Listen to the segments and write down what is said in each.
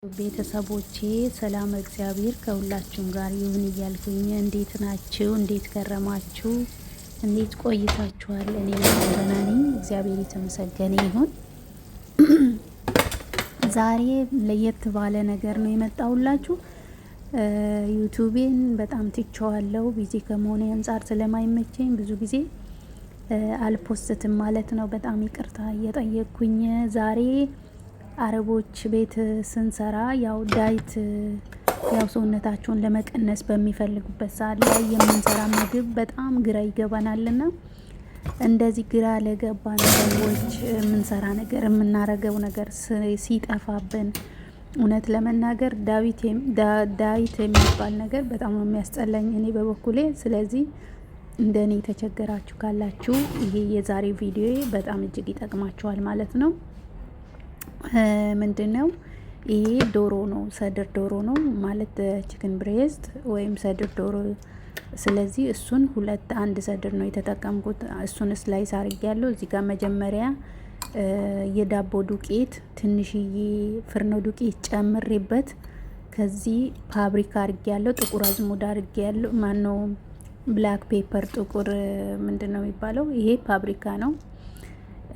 ቤተሰቦቼ ሰላም እግዚአብሔር ከሁላችሁም ጋር ይሁን እያልኩኝ እንዴት ናችሁ? እንዴት ከረማችሁ? እንዴት ቆይታችኋል? እኔ ደህና ነኝ፣ እግዚአብሔር የተመሰገነ ይሁን። ዛሬ ለየት ባለ ነገር ነው የመጣሁላችሁ። ዩቱቤን በጣም ትቼዋለሁ። Busy ከመሆኔ አንጻር ስለማይመቸኝ ብዙ ጊዜ አል post ም ማለት ነው። በጣም ይቅርታ እየጠየቅኩኝ ዛሬ አረቦች ቤት ስንሰራ ያው diet፣ ያው ሰውነታቸውን ለመቀነስ በሚፈልጉበት ሰዓት ላይ የምንሰራ ምግብ በጣም ግራ ይገባናልና እንደዚህ ግራ ለገባን ሰዎች የምንሰራ ነገር፣ የምናረገው ነገር ሲጠፋብን፣ እውነት ለመናገር diet የሚባል ነገር በጣም ነው የሚያስጠላኝ እኔ በበኩሌ። ስለዚህ እንደ እኔ የተቸገራችሁ ካላችሁ ይሄ የዛሬው ቪዲዮ በጣም እጅግ ይጠቅማችኋል ማለት ነው። ምንድን ነው ይሄ? ዶሮ ነው፣ صدر ዶሮ ነው ማለት chicken breast ወይም صدر ዶሮ። ስለዚህ እሱን ሁለት አንድ صدر ነው የተጠቀምኩት። እሱን slice አድርጌያለሁ። እዚህ ጋር መጀመሪያ የዳቦ ዱቄት፣ ትንሽዬ ፍርኖ ዱቄት ጨምሬበት ከዚህ ፓብሪካ አድርጌያለሁ። ጥቁር አዝሙድ አድርጌያለሁ። ማነው black pepper፣ ጥቁር ምንድን ነው የሚባለው? ይሄ ፓብሪካ ነው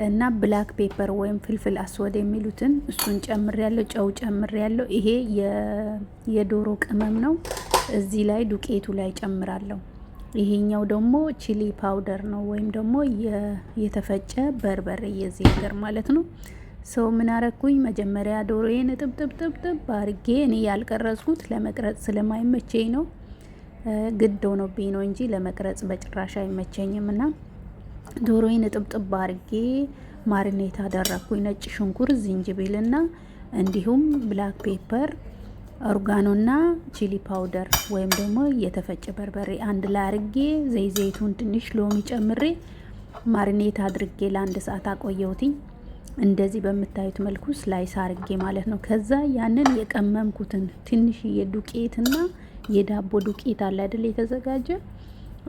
እና black pepper ወይም فلفل أسود የሚሉትን እሱን ጨምሬያለሁ። ጨው ጨምሬያለሁ። ይሄ የዶሮ ቅመም ነው። እዚህ ላይ ዱቄቱ ላይ ጨምራለሁ። ይሄኛው ደግሞ chili powder ነው ወይም ደግሞ የተፈጨ በርበሬ የዚህ ሀገር ማለት ነው። So ምን አረኩኝ? መጀመሪያ ዶሮዬን እጥብጥብጥብጥብ አርጌ፣ እኔ ያልቀረጽኩት ለመቅረጽ ስለማይመቸኝ ነው፣ ግድ ሆኖብኝ ነው እንጂ ለመቅረጽ በጭራሽ አይመቸኝም። እና ዶሮዬን እጥብጥብ አርጌ marinate አደረግኩኝ። ነጭ ሽንኩርት፣ ዝንጅብልና እንዲሁም black pepper፣ oregano ና chili powder ወይም ደግሞ የተፈጨ በርበሬ አንድ ላይ አርጌ፣ ዘይት ዘይቱን፣ ትንሽ ሎሚ ጨምሬ marinate አድርጌ ለአንድ ሰዓት አቆየሁትኝ። እንደዚህ በምታዩት መልኩ slice አርጌ ማለት ነው። ከዛ ያንን የቀመምኩትን ትንሽ የዱቄትና የዳቦ ዱቄት አለ አይደል የተዘጋጀ፣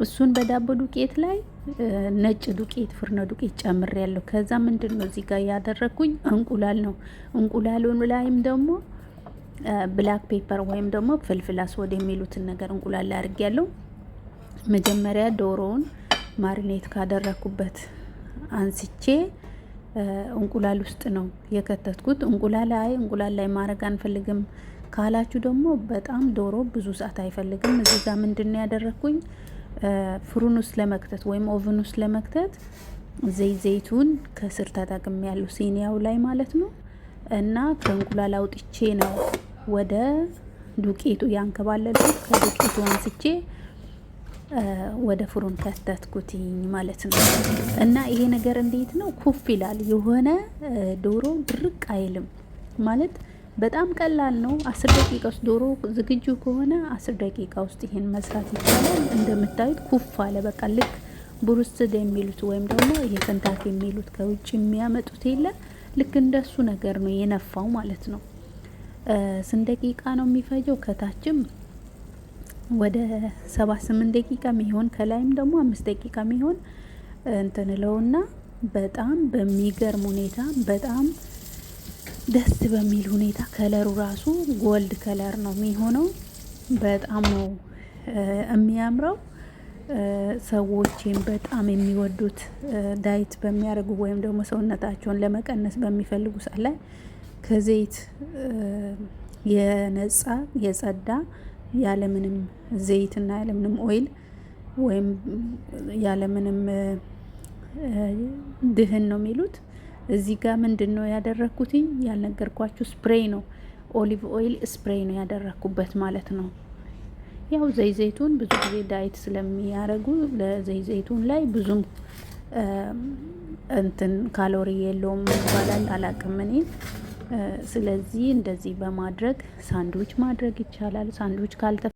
እሱን በዳቦ ዱቄት ላይ ነጭ ዱቄት፣ ፍርኖ ዱቄት ጨምሬያለሁ። ከዛ ምንድን ነው እዚህ ጋር ያደረግኩኝ? እንቁላል ነው። እንቁላሉን ላይም ደግሞ black pepper ወይም ደግሞ فلفل أسود የሚሉትን ነገር እንቁላል ላይ አድርጌያለሁ። መጀመሪያ ዶሮውን marinate ካደረግኩበት አንስቼ እንቁላል ውስጥ ነው የከተትኩት። እንቁላል አይ እንቁላል ላይ ማድረግ አንፈልግም ካላችሁ ደግሞ በጣም ዶሮ ብዙ ሰዓት አይፈልግም። እዚህ ጋር ምንድን ነው ያደረግኩኝ? فرن ውስጥ ለመክተት ወይም oven ውስጥ ለመክተት ዘይት ዘይቱን ከስር ተጠቅሜያለሁ ሲኒያው ላይ ማለት ነው። እና ከእንቁላል አውጥቼ ነው ወደ ዱቄቱ ያንከባለልኩት። ከዱቄቱ አንስቼ ወደ فرن ከተትኩትኝ ማለት ነው። እና ይሄ ነገር እንዴት ነው ኩፍ ይላል፣ የሆነ ዶሮ ድርቅ አይልም ማለት በጣም ቀላል ነው። 10 ደቂቃ ውስጥ ዶሮ ዝግጁ ከሆነ 10 ደቂቃ ውስጥ ይሄን መስራት ይቻላል። እንደምታዩት ኩፍ አለ። በቃ ልክ ብሩስትድ የሚሉት ወይም ደግሞ ይሄ ከንታኪ የሚሉት ከውጭ የሚያመጡት የለ፣ ልክ እንደሱ ነገር ነው የነፋው ማለት ነው። ስንት ደቂቃ ነው የሚፈጀው? ከታችም ወደ 7-8 ደቂቃ የሚሆን፣ ከላይም ደግሞ 5 ደቂቃ የሚሆን እንትን እለውና በጣም በሚገርም ሁኔታ፣ በጣም ደስ በሚል ሁኔታ color ኡ ራሱ gold color ነው የሚሆነው። በጣም ነው የሚያምረው። ሰዎችም በጣም የሚወዱት፣ diet በሚያደርጉ ወይም ደግሞ ሰውነታቸውን ለመቀነስ በሚፈልጉ ሰዓት ላይ ከዘይት የነጻ፣ የጸዳ፣ ያለምንም ዘይትና ያለምንም oil ወይም ያለምንም دهن ነው የሚሉት። እዚህ ጋር ምንድን ነው ያደረግኩትኝ ያልነገርኳችሁ spray ነው። Olive oil spray ነው ያደረግኩበት ማለት ነው። ያው ዘይት ዘይቱን ብዙ ጊዜ diet ስለሚያደርጉ ለዘይት ዘይቱን ላይ ብዙም እንትን ካሎሪ የለውም ይባላል፣ አላቅም እኔ። ስለዚህ እንደዚህ በማድረግ ሳንድዊች ማድረግ ይቻላል። ሳንድዊች ካልተ